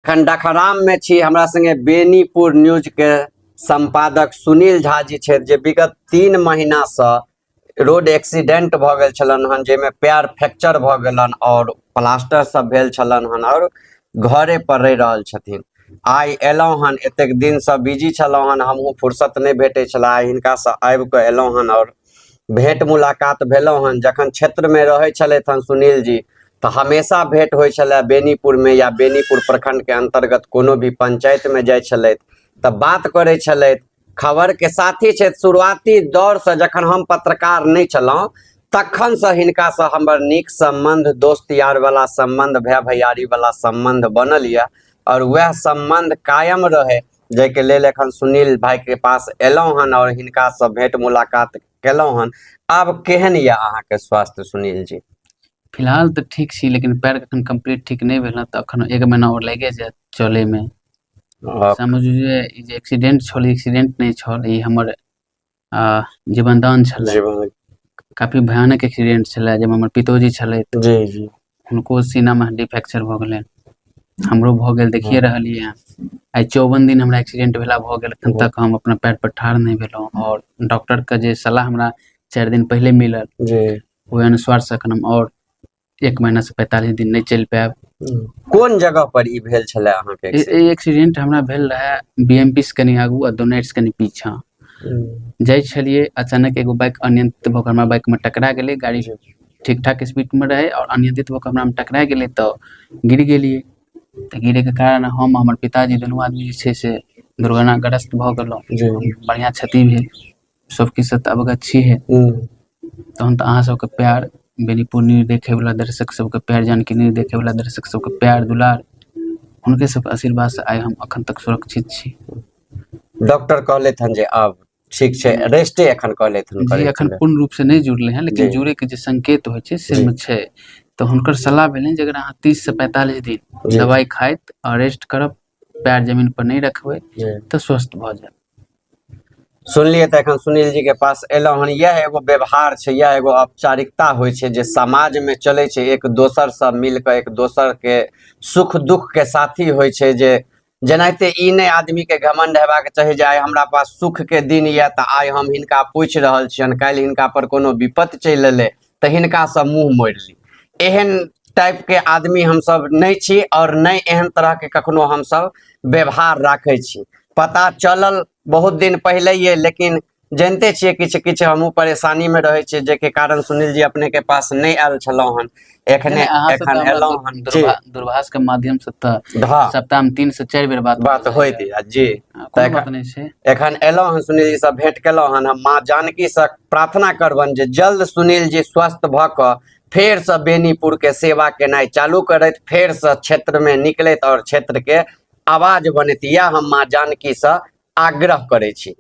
एखन डखराममे छी। हमरा संगे बेनीपुर न्यूजके संपादक सुनील झा जी छथि, जे विगत 3 महीनासँ रोड एक्सीडेंट भऽ गेल छलनि हन, जाहिमे पैर फ्रैक्चर भऽ गेलनि आओर प्लास्टर सब भेल छलनि हन आओर घरे पर रहि रहल छथिन। आइ एलहुँ हन, एतेक दिनसँ बिजी छलहुँ हन, हमहूँ फुर्सत नहि भेटै छलै। आइ हिनकासँ आबि कऽ एलहुँ हन आओर भेंट मुलाकात भेलहुँ हन। जखन क्षेत्रमे रहै छलथि हन सुनील जी तऽ हमेशा भेंट होइ छलै बेनीपुरमे या बेनीपुर प्रखंडके अन्तर्गत कोनो भी पंचायतमे जाइ छलथि तऽ बात करै छलथि। खबरके साथी छथि। शुरुआती दौरसँ जखन हम पत्रकार नहि छलहुँ तखनसँ हिनकासँ हमर नीक सम्बन्ध, दोस्त यारवला सम्बन्ध, भाय भैयारीवला सम्बन्ध बनल यऽ आओर वएह सम्बन्ध कायम रहै, जाहिके लेल एखन सुनील भाइके पास एलहुँ हन आओर हिनकासँ भेंट मुलाकात केलहुँ हन। आब केहन यऽ अहाँके स्वास्थ्य सुनील जी? फिलहाल तऽ ठीक छी, लेकिन पैर एखन कम्प्लीट ठीक नहि भेल हँ, तऽ एखन 1 महीना आओर लागि जायत चलैमे। समझू जे ई जे एक्सीडेंट छल, एक्सीडेंट नहि छल, ई हमर जीवनदान छलै। जीवन काफी भयानक एक्सीडेंट छलै, जाहिमे हमर पितोजी छलथि। जी जी हुनको सीनामे हड्डी फ्रैक्चर भऽ गेलनि, हमरो भऽ गेल, देखिए रहलियै हँ। आइ 54 दिन हमरा एक्सीडेंट भेला भऽ गेल, एखन तक हम अपना पैर पर ठाढ़ नहि भेलहुँ। आओर डॉक्टरके जे सलाह हमरा 4 दिन पहिले मिलल, ओहि अनुसार से एखन हम आओर 1 महीना से 45 दिन नहि चलि पायब। कोन जगह पर ई भेल छलै अहाँके? ई एक्सीडेंट हमरा भेल रहए बीएमपी से कनि आगू आ दोनारि से कनि पीछा। जाइ छलियै, अचानक एगो बाइक अनियंत्रित भऽ कऽ हमरा बाइकमे टकरा गेलै। गाड़ी ठीक ठाक स्पीडमे रहै आओर अनियंत्रित भऽ कऽ हमरामे टकरा गेलै तऽ गिर गेलियै। तऽ गिरैके कारण हम हमर पिताजी दुनू आदमी जे छै से दुर्घटनाग्रस्त भऽ गेलहुँ। बढ़िआँ क्षति भेल, सब किछु तऽ अवगत छिहे। तहन तऽ अहाँ सबके प्यार, बेनीपुर न्यूज देखैवला दर्शक सबके प्यार, जानकी न्यूज देखैवला दर्शक सबके प्यार दुलार, हुनके सबके आशीर्वादसँ आइ हम अखन तक सुरक्षित छी। डॉक्टर कहलथि हन जे आब ठीक छै, रेस्टे एखन कहलथि हन? जी, एखन पूर्ण रूप से नहि जुड़लै हन, लेकिन जुड़े के जे संकेत होइ छै से मे छै। तऽ हुनकर सलाह भेलनि जे अगर अहाँ 30 से 45 दिन दवाइ खाइत आ रेस्ट करब, पैर जमीन पर नहि रखबै, तऽ स्वस्थ भऽ जायब। सुनलियै तऽ एखन सुनील जी के पास एलहुँ हन। इएह एगो व्यवहार छै, इएह एगो औपचारिकता होइ छै जे समाजमे चलै छै। एक दोसरसँ मिल कऽ एक दोसरके सुख दुख के साथी होइ छै। जे जेनाहिते ई नहि आदमीके घमण्ड हेबाक चाही जे आइ हमरा पास सुखके दिन यऽ तऽ आइ हम हिनका पूछि रहल छियनि, काल्हि हिनका पर कोनो विपत्ति चलि एलै तऽ हिनकासँ मुँह मोड़ि ली, एहन टाइपके आदमी हमसभ नहि छी आओर नहि एहन तरहके कखनो हमसभ व्यवहार राखै छी। पता चलल बहुत दिन पहिलैये, लेकिन जानिते छियै किछु किछु हमहूँ परेशानीमे रहै छियै, जाहिके कारण सुनील जी अपनेके पास नहि आयल छलहुँ हन। एखने एखन एलहुँ हन। जी, दूरभाष के माध्यम से तऽ सप्ताह में 3 से 4 बेर बात बात होइत जी। तऽ बात नहि छै। एखन एलहुँ हन, सुनील जी से भेंट केलहुँ हन। हम माँ जानकी से प्रार्थना करबनि जे जल्द सुनील जी स्वस्थ भऽ कऽ फेरसँ बेनीपुरके सेवा केनाइ चालू करथि, फेरसँ क्षेत्रमे निकलथि आओर क्षेत्रके आवाज बनैत। इएह हम माँ जानकीसँ आग्रह करै छी।